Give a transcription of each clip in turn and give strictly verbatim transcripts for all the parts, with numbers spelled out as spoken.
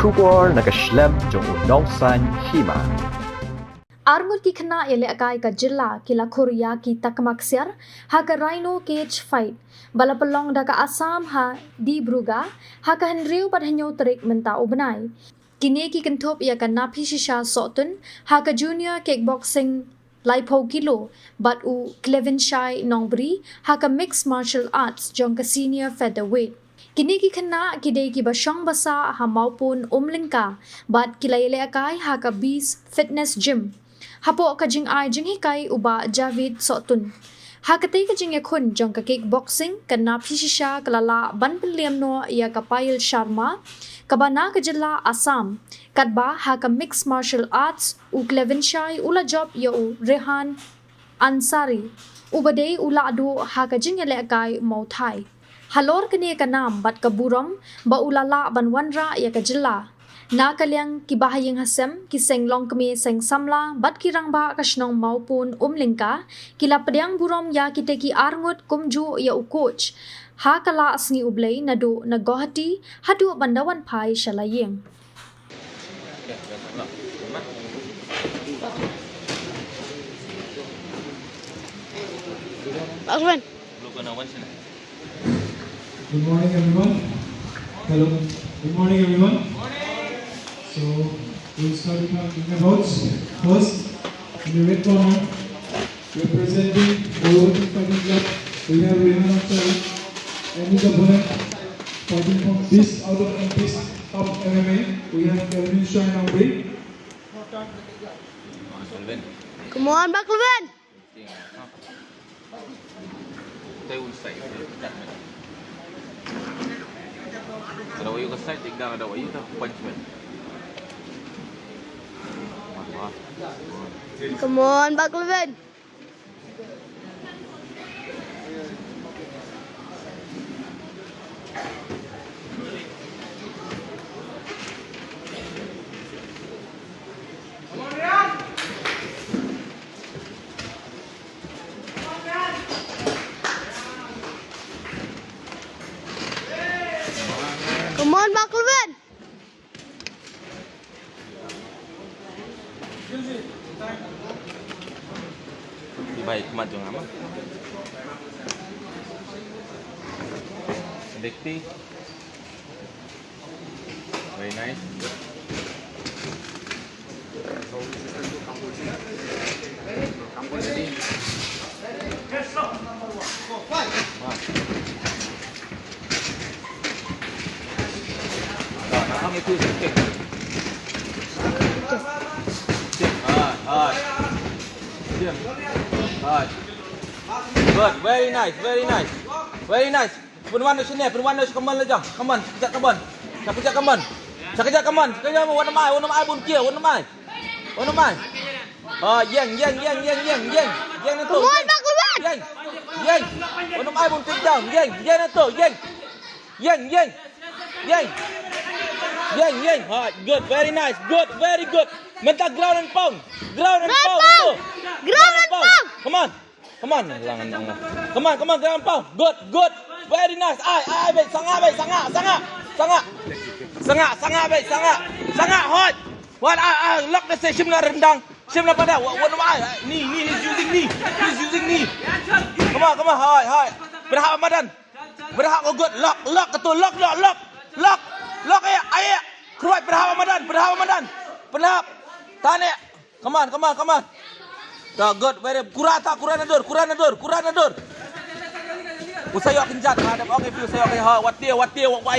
Khubor na ka shlem jong u nongsaiñ hima. Arngut ki khynnah ïalehkai ka jylla ki la khur ïa ki takma ksiar ha ka Rhino Cage Fight ba la pynlong da ka Assam ha Dibrugarh ha ka hynriew bad hynñiew tarik mynta u bnai. Kine ki kynthup ïa ka Naphi Shisha Sohtun ha ka Junior Kickboxing laiphew kilo bad u Clevenshai Nongbri ha ka Mixed Martial Arts jong ka Senior Featherweight. Kine ki khynnah ki dei kiba shong ba sah ha Mawpun Umlyngka bad ki la ïalehkai ha ka Beast Fitness Gym hapoh ka jingai jinghikai u Bah Javid Sohtun. Ha katei ka jingïakhun jong ka kickboxing, ka Naphi Shisha ka la lah ban pynlem noh ïa ka Payal Sharma kaba na ka jylla Assam. Katba ha ka Mixed Martial Arts, u Clevenshai u la jop ïa u Rehan Ansari uba dei u lahduh ha ka jingïalehkai Muay Thai. Halor kane ka nam bad ka burom ba u la lah ban wanrah ïa ka jylla, na ka liang kiba ha ïing ha sem, ki seng longkmie seng samla bad ki rangbah ka shnong Mawpun Umlyngka ki la pdiang burom ïa kita ki arngut kumjuh ïa u coach ha ka Lah Sngi U Blei naduh na Guwahati haduh ban da wan phai sha la ïing. Pak Ruben. Good morning, everyone. Hello. Good morning, everyone. So, we'll start with our finger bouts. First, in the red corner, representing Overton Fighting Club, we have Rehan Ansari. And his opponent, fighting from Beast out of Beast of M M A, we have Kelvin Shine Nongbri. Come on, Pak Kelvin. Stay on side. Ada wayu ka side, tinggal ada wayu dah punch man. Wah, wah. Come on, Pak Kelvin. Come on, Pak Kelvin. Ibai khmat jong nga ma. Dekti. Very nice. Good, very nice, very nice. Very nice. Pynwan noh shane, pynwan noh, come on, la jong. Come on, shakjat, come on. Shakjat, come on. Shakjat, come on. Shakjat, wan noh mai, wan noh mai, bun kia, wan noh mai. Wan noh mai. Ah, ïeng, ïeng, ïeng. Ïeng na to, ïeng. Ïeng. Wan noh mai, bun take down. Ïeng, ïeng na to, ïeng. Ïeng, ïeng. Ïeng. Ïeng, ïeng. Ha, good, very nice. Good, very good. Mynta ground and pound. Ground and pound. Ground and pound. Come on. Come on, lang, lang, lang. Come on, come on, ground pound. Good, good. Very nice. Ai, ai, ai, beit, sangah, beit, sangah, sangah, sangah. Sangah, sangah, beit, sangah. Sangah, hot. Wan, ai, ai, lock the station, shim na ryndang. Shim na pada, wa-, wan, ai, ai, knee, knee, he's using knee. He's using knee. Come on, come on, hoi, hoi. Pynhap madan. Pynhap ko good. Lock, lock, katu, lock, lock, lock. Lock, lock, eh, ai, eh. Kruai, pynhap madan, pynhap madan. Pynhap. Tan, eh. Come on, come on, come on. Ta good, very, kura ta, kura na dur, kura na dur, kura na dur. U sa ïoh kynjat, ha, dep ong ïa phi u sa ïoh kynjat, ha, wat tie, wat tie, wa, wa,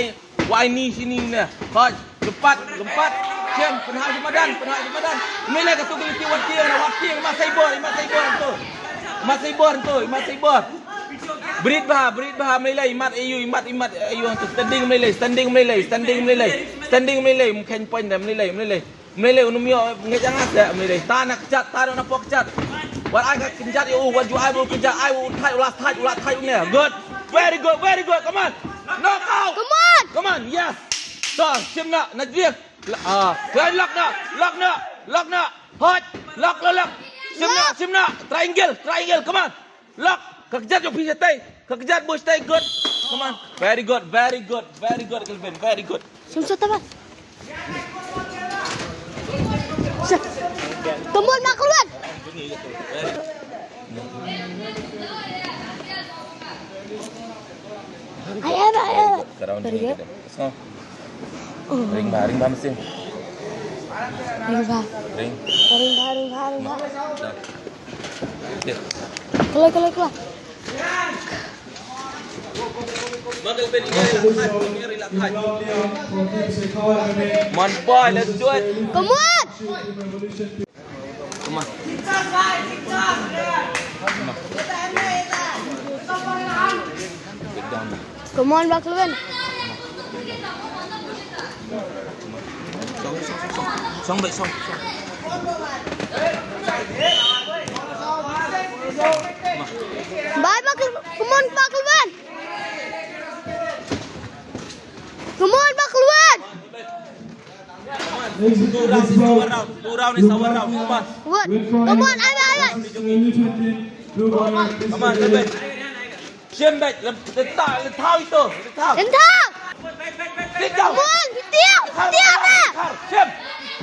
wa ai ni shi ni ne. Ha, lympat, lympat. Shem, pynhap shi madan, pynhap shi madan. Mele ka tu ka liti wat tie, wat tie, ma sai bor, ma sai bor tu. Ma sai bor tu, ma sai bor. Brit bha, brit bha, mele, imat ayu, imat, imat ayu tu. Standing mele, standing mele, standing mele. Standing mele, mkhen point da, mele, mele. Mlei lei, u nym ïoh ngeit ïa nga seh, mlei lei. Ta na kjat, ta na pok kjat. Wat ai ka kjat ïa u, wat ju ai u kjat, ai u thait, u la thait, u la thait u ne. Good. Very good, very good. Come on. Knock out. Come on. Come on, yes. To, shim na, na jrieh. La, ah, lock na, lock na, lock na. Hot. Lock, lock, lock. Shim na, shim na. Triangle, triangle. Come on. Lock. Ka kjat jong phi shatei. Ka kjat buh shatei. Good. Come on. Very good, very good, very good, Kelvin. Very good. Shim shatei bas. Come on, Mark Ruben. Ayo, ayo. Ring ba, ring ba mesin. Ring ba. Ring. Ring ba, ring ba, ring ba. Keluar, keluar, keluar. Come on, boy, let's do it. Come on. Come on. Come on, Bakluan. Song, song, song, song. Song, baik, song, song. Bye, Bakluan. Come on, Bakluan. Come on, Bakluan. Two round, two round, two round. Come on. Come on, ayo, ayo. Come on, Ruben. Shim bad, le, le ta, le thaw ito, le thaw. Le thaw. Sit down. Come on, tiang, tiang, eh. Shim.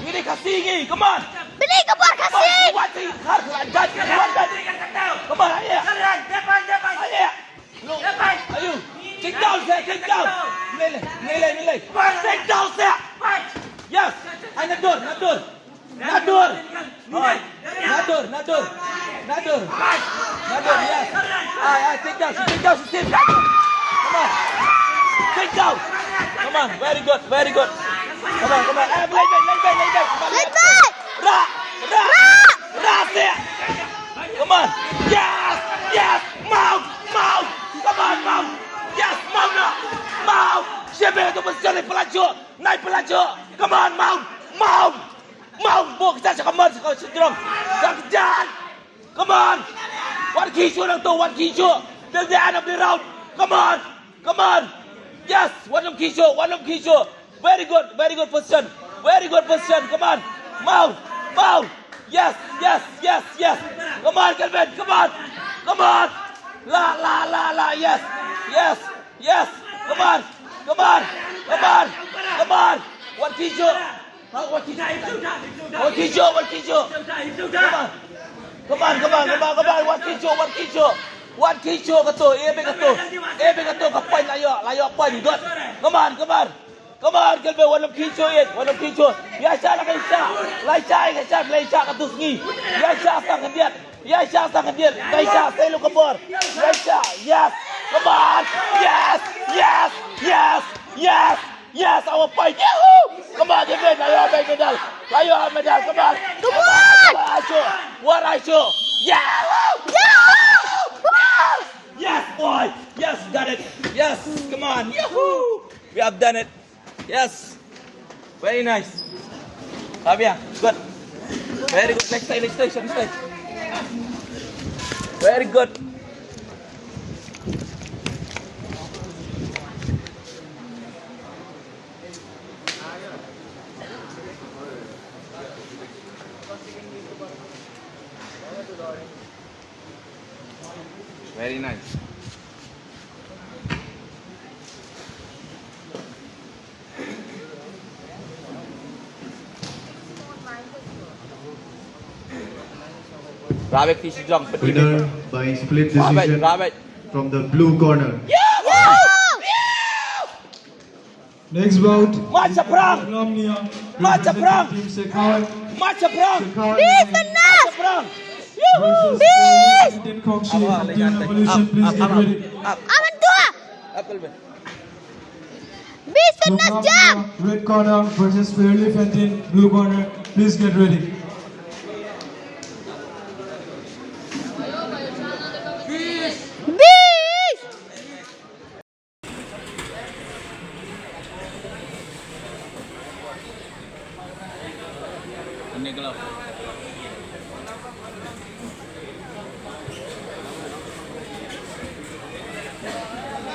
Ini Khasi ngi, come on. Beli kepar Khasi. What the hell? Come on, ayo. Ayo. Ayo. Sit down, sir, sit down. Nilai, nilai, nilai. Sit down, sir. Yes. Ay, nadur, nadur. Nadur. Oi. Nadur, nadur. Nadur. Nadur, yes. Ay, ay, sit down, sit down, sit down. Come on. Sit down. Come on, very good, very good. Come on, come on. Eh, lay back, lay back, lay back. Come on, lay back. Ra, ra, ra, sit. Come on. Yes, yes. Mount, mount. Come on, mount. Yes, mount now. Mount. Shim bad, tu mesti cari pelaju. Naik pelaju. Come on, mount, mount. Mount, buh kita sa, come on, sa, sa, strong. Sa, kejar. Come on. Wan khie shuh nangto, wan khie shuh. Till the end of the round. Come on. Come on. Yes, wan lum khie shuh, wan lum khie shuh. Very good, very good position. Very good position. Come on. Mount, mount. Yes, yes, yes, yes. Come on, Kelvin. Come on. Come on. La, la, la, la. Yes. Yes. Yes. Come on. Come on. Come on. Come on. Wan khie shuh. Ha, wan khie shuh. Wan khie shuh, wan khie shuh. Come on. Come on, come on, come on, come on. Wan khie shuh, wan khie shuh. Wan khie shuh kato, eh, bad kato. Eh, bad kato, ka point la ïoh, la ïoh point. Good. Come on, come on. Come on, Kelvin, wan lum khie shuh, eh, wan lum khie shuh. Ïa shah la ka ïa shah. La ïa shah, ïa shah, la ïa shah kato sngi. Ïa shah sa khyndiat. Ïa shah sa khyndiat. La ïa shah, sa lut ka bor. La ïa shah. Yes. Come on. Yes. Yes. Yes. Yes. Yes, our point. Yahoo! Come on, Kelvin. La ïoh medal. La ïoh medal. Come on. Come on. War aiso. War aiso. Yahoo! Yahoo! Yes, boy. Yes, got it. Yes, come on. Yahoo! We have done it. Yes. Very nice. Fabia, good. Very good. Next side, next side, next side. Very good. Very nice. Rabbit fish jong. Winner by split decision from the blue corner. Next bout. March Aprang. March Aprang. March Aprang. March Aprang. Peace and love. March Aprang. Peace. Indian Kongshi from Team Revolution, please get ready. Aman tua. Peace and love jam. Red corner versus Fairly Fenton, blue corner, please get ready. Peace.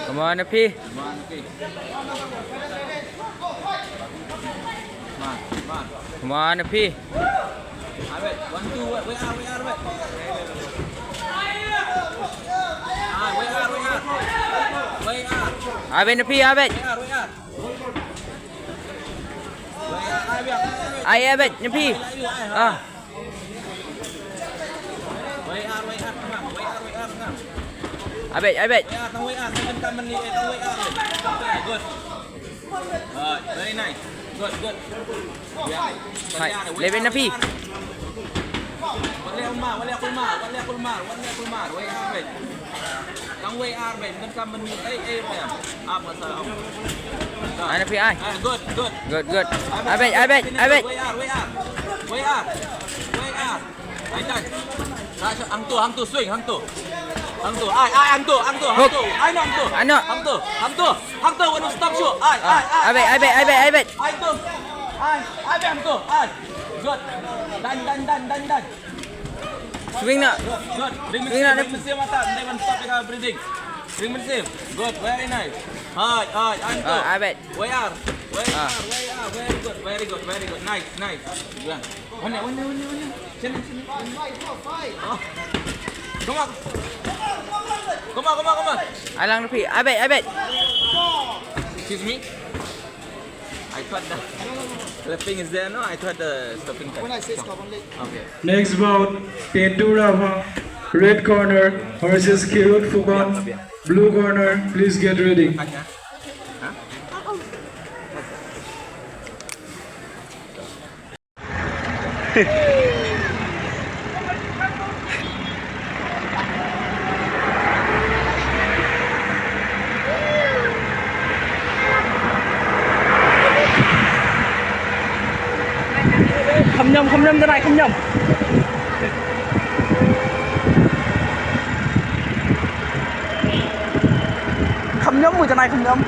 Come on, Api. Come on, Api. Arvet, one, two, wait, wait, wait, wait, wait. Ah, wait, wait, wait. Wait, wait. Arvet, Api, Arvet. Wait, wait. Ai, ai, bad, nyepi. Ah. Wei ar, wei ar, tang wei ar, wei ar, tang. Ai, bad, ai, bad. Wei ar, tang wei ar, tang kan kan mani, eh, tang wei ar. Good. Ah, very nice. Good, good. Yeah. Hai, leben na phi. Wat leh kulmar, wat leh kulmar, wat leh kulmar, wat leh kulmar. Wei ar, wei. Tang wei ar, wei. Kan kan mani, eh, eh, wei. Ap masa. Ai na phi ai. Ah, good, good. Good, good. Ai, bad, ai, bad, ai, bad. Wei ar, wei ar. Wei ar. Wei ar. Ai, done. Sa, sa, hangto, hangto, swing, hangto. Hangto, ai, ai, hangto, hangto, hook. Hangto. Ai, no, hangto. Ai, no. Hangto, hangto, hangto, when you stop shoot. Ai, ai, ai, ai, bad, ai, bad, ai, bad. Ai, hangto. Ai, ai, bad, hangto. Ai. Good. Done, done, done, done, done. Swing na. Good, good. Bring, swing na, mynsiem, bring mynsiem atat. They won't stop the breathing. Bring mynsiem. Good, very nice. Hai, hai, hangto. Ah, ai, bad. Wei ar. Wei ar, wei ar. Very good, very good, very good. Nice, nice. Good. One, one, one, one, one. Sini, sini. Oh. Come on. Come on, come on, come on. Ai lang na phi. Ai, bad, ai, bad. Excuse me. I thought the clapping is there, no? I thought the stopping time. When I say stop only. Okay. Next bout, Pintu Ravha, red corner, versus Kirut Fuban, blue corner. Please get ready. Kham ñiom, kham ñiom, janai, kham ñiom. Kham ñiom mo janai, kham ñiom.